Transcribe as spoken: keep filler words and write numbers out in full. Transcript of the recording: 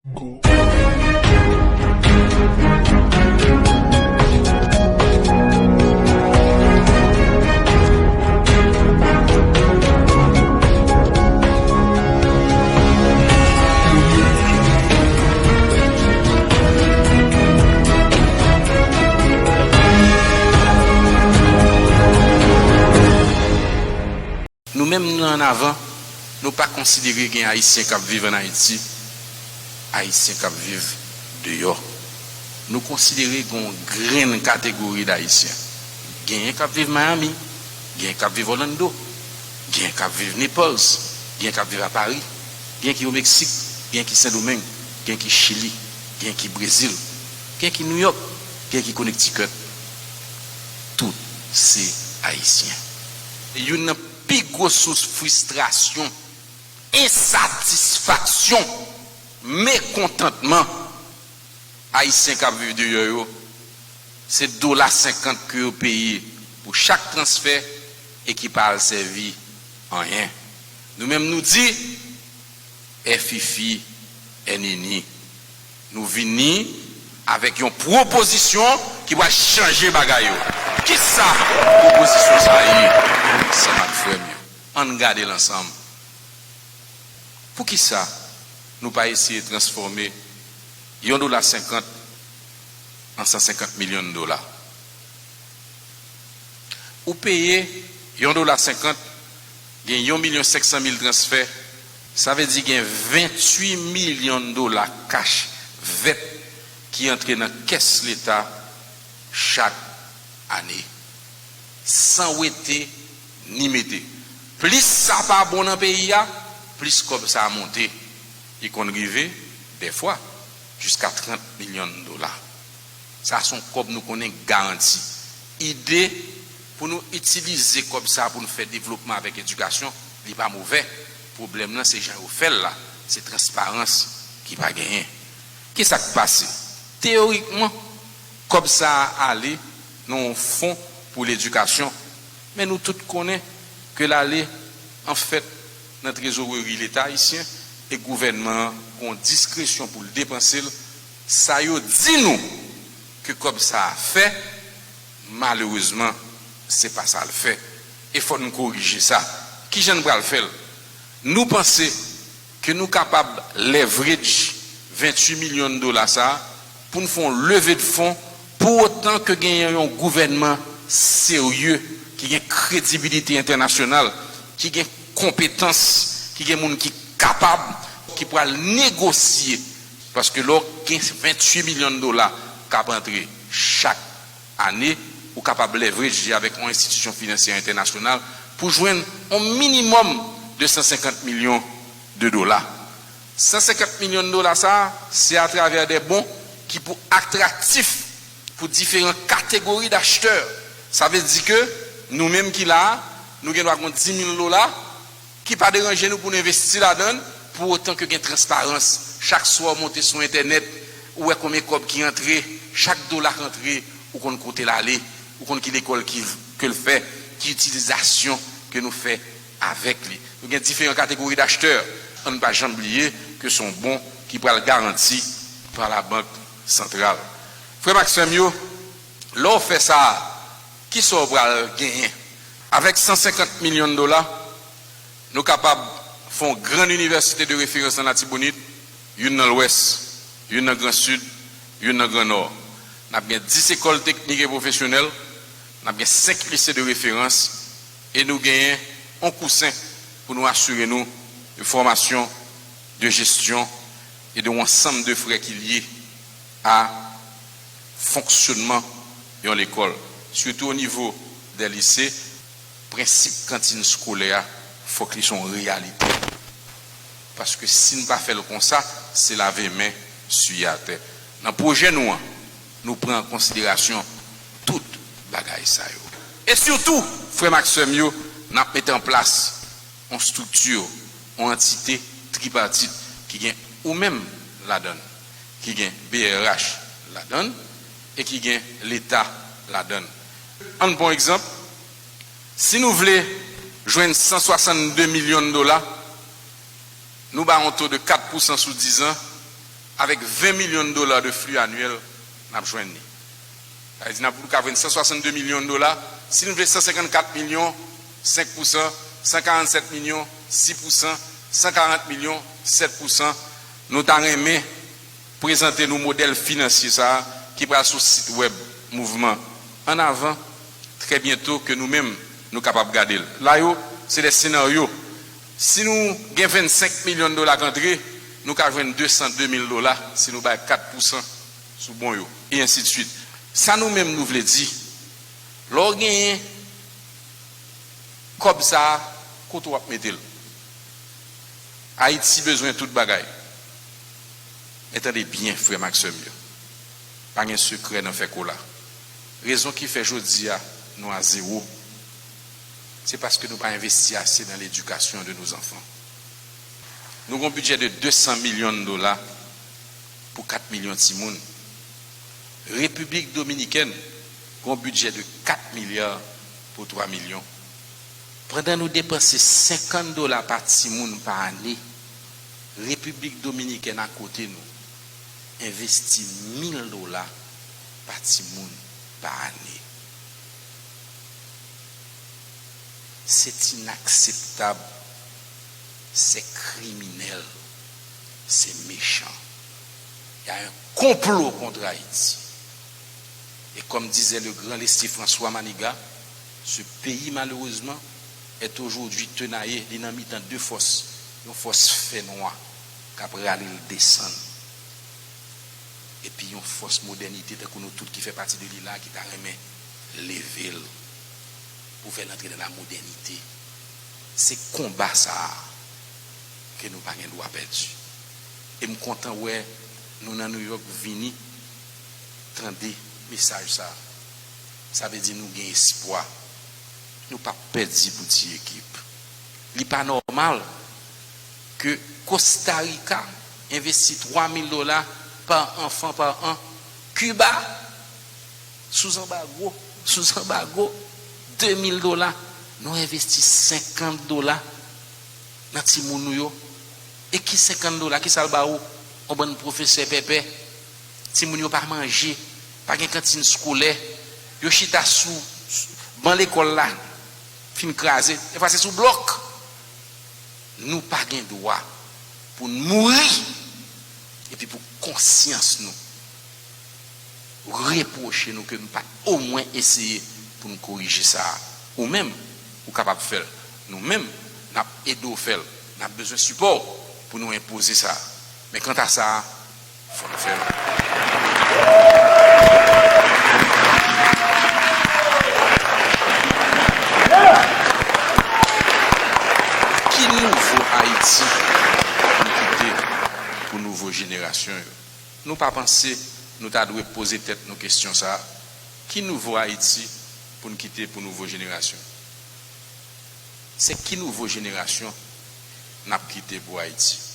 Nou menm nan annavan, nou pa konsidere gen Ayisyen k ap viv ann Ayiti, Ayisyen k ap viv deyò. Nou konsidere gen yon grenn kategori d Ayisyen. Genyen k ap viv Miami, genyen k ap viv Orlando, genyen k ap viv Naples, genyen k ap viv a Pari, genyen ki o Meksik, genyen ki Sendomeng, genyen ki Chili, genyen ki Brezil, genyen ki Nouyòk, genyen ki Connecticut. Tout se Ayisyen. Youn nan pi gwo sous fristrasyon, ensatisfaksyon, mekontantman Ayisyen k ap viv deyò yo, se dola senkant ke yo peye pou chak transfè e ki pa al sèvi anyen. Nou menm nou di, è fifi, è nini. Nou vini avèk yon pwopozisyon ki pral chanje bagay yo. Kisa pwopozisyon sa a ye, sè m ak frè m yo? Ann gade l ansanm. Poukisa nou pa eseye transfòme yon dola senkant an san senkant milyon dola? Ou peye yon dola senkant, gen yon milyon senk san mil transfè, sa vle di gen venntuit milyon dola kach vèt ki antre nan kès Leta chak ane, san wete ni mete. Plis sa pa bon nan peyi a, plis kòb sa a monte. Li konn rive, dèfwa, jiska trant milyon dola. Sa se yon kòb nou konnen garanti. Ide pou nou itilize kòb sa a pou nou fè devlopman avèk edikasyon, li pa movè. Pwoblèm nan se jan yo fè l la, se transparans ki pa genyen. Kisa k pase? Teyorikman, kòb sa a ale nan yon fon pou ledikasyon, men nou tout konnen ke l ale, anfèt, nan trezoreri Leta ayisyen e gouvènman an gen yon diskresyon pou l depanse l. Sa yo di nou ke kòb sa a fè, malerezman, se pa sa l fè. E fò n korije sa. Kijan n pral fè l? Nou panse ke nou kapab leverage venntuit milyon dola sa a pou n fè yon leve de fon pou otan ke genyen yon gouvènman serye, ki gen kredibilite entènasyonal, ki gen konpetans, ki gen moun ki kapab, ki pral negosye. Paske lè w gen venntuit milyon dola k ap antre chak ane, ou kapab leverage avèk yon enstitisyon finansyè entènasyonal pou jwenn yon minimòm de san senkant milyon de dola. San senkant milyon dola sa a, se atravè de bon ki pou atraktif pou diferan kategori dachtè. Sa vle di ke nou menm ki la a, nou gen dwa gen yon dis mil dola ki pa deranje nou pou n envesti ladan l, pou otan ke gen transparans. Chak swa w monte sou entènèt, ou wè konbyen kòb ki antre, chak dola k antre, ou konn kote l ale, ou konn ki lekòl ki, ke l fè, ki itilizasyon ke nou fè avèk li. Nou gen diferan kategori dachtè. Ann pa janm bliye ke se yon bon ki pral garanti pa Labank Santral. Frè m ak sè m yo, lè w fè sa, kisa w pral genyen? Avèk san senkant milyon dola, nou kapab fè yon grann inivèsite de referans nan Latibonit, youn nan Lwès, youn nan Gran Sid, youn nan Gran Nò. N ap gen dis ekòl teknik e pwofesyonèl, n ap gen senk lise de referans, e nou genyen yon kousen pou nou asire nou de fòmasyon, de jesyon e de yon ansanm de frè ki lye a fonksyonman yon lekòl, sitou o nivo dè lise. Prensip kantin eskolè a, fòk li se yon reyalite. Paske si n pa fè l konsa, se lave men, siye atè. Nan pwojè nou an, nou pran an konsiderasyon tout bagay sa yo. E sitou, frè m ak sè m yo, n ap mete an plas yon estrikti, yon antite tripatit ki gen ou menm ladan l, ki gen B R H ladan l e ki gen Leta ladan l. Ann pran yon egzanp, si nou vle jwenn san swasannde milyon dola, nou bay yon to de kat pousan sou diz an, Avèk ven milyon dola de fli anyèl, n ap jwenn li. Sa vle di, n ap, nou ka jwenn san swasann de milyon dola. Si nou vle san senkannkat milyon, senk pousan, san karannsèt milyon, sis pousan, san karant milyon, sèt pousan, nou ta renmen prezante nou modèl finansye sa a ki pral sou sit wèb mouvman an avan, trè byento, ke nou menm nou kapab gade l. La yo, se de senaryo. Si nou gen vennsenk milyon dola k antre, nou ka jwenn de san de mil dola si nou bay kat pousan sou bon yo, e ensidswit. Sa nou menm nou vle di, lè w genyen kòb sa a, kote w ap mete l? Ayiti bezwen tout bagay. Men tande byen, frè m ak sè m yo. Pa gen sekrè nan fè kola. Rezon ki fè jodi a nou a zewo, se paske nou pa envesti ase dans l'éducation de nos enfants. Nou gen yon bidjè de de san milyon dola pou kat milyon timoun. Repiblik Dominikèn gen yon bidjè de kat milya pou twa milyon. Pandan nou depanse senkant dola pa timoun pa ane, Repiblik Dominikèn akote nou envesti mil dola pa timoun pa ane. C'est inacceptable, c'est criminel, c'est méchant. Il y a un complot contre Haïti. Et comme disait le grand Leslie François Manigat, ce pays, malheureusement, est aujourd'hui tenaillé, li nan mitan de fòs, yon fòs fènwa k ap rale l desann, epi yon fòs modènite tankou nou tout ki fè pati de li la, ki ta renmen leve l pou fè l antre nan la modènite. Se konba sa a ke nou pa gen dwa pèdi. E m kontan wè nou nan New York vini tande mesaj sa a. Sa vle di nou gen espwa. Nou p ap pèdi pou ti ekip. Li pa nòmal ke Costa Rica envesti twa mil dola pa anfan pa an. Kiba, sou zanbago, sou zanbago, de mil dola. Nou envesti senkant dola nan timoun nou yo. E ki senkant dola, ki sa l ba ou? Yon bann pwofesè pèpè. Timoun yo pa manje, pa gen kantin eskolè. Yo chita sou, sou ban lekòl la, fin kraze. Dèfwa se sou blòk. Nou pa gen dwa pou n mouri epi pou konsyans nou repwoche nou ke n pa t omwen eseye pou n korije sa a. Ou menm, ou kapab fè l. Nou menm, n ap ede w fè l. N ap bezwen sipò w pou nou enpoze sa a. Men kanta sa a, fò n fè l. Ki nouvo Ayiti nou kite pou nouvo jenerasyon yo? Nou pa panse nou ta dwe poze tèt nou kesyon sa a? Ki nouvo Ayiti pou n kite pou nouvo jenerasyon? Se ki nouvo jenerasyon n ap kite pou Ayiti?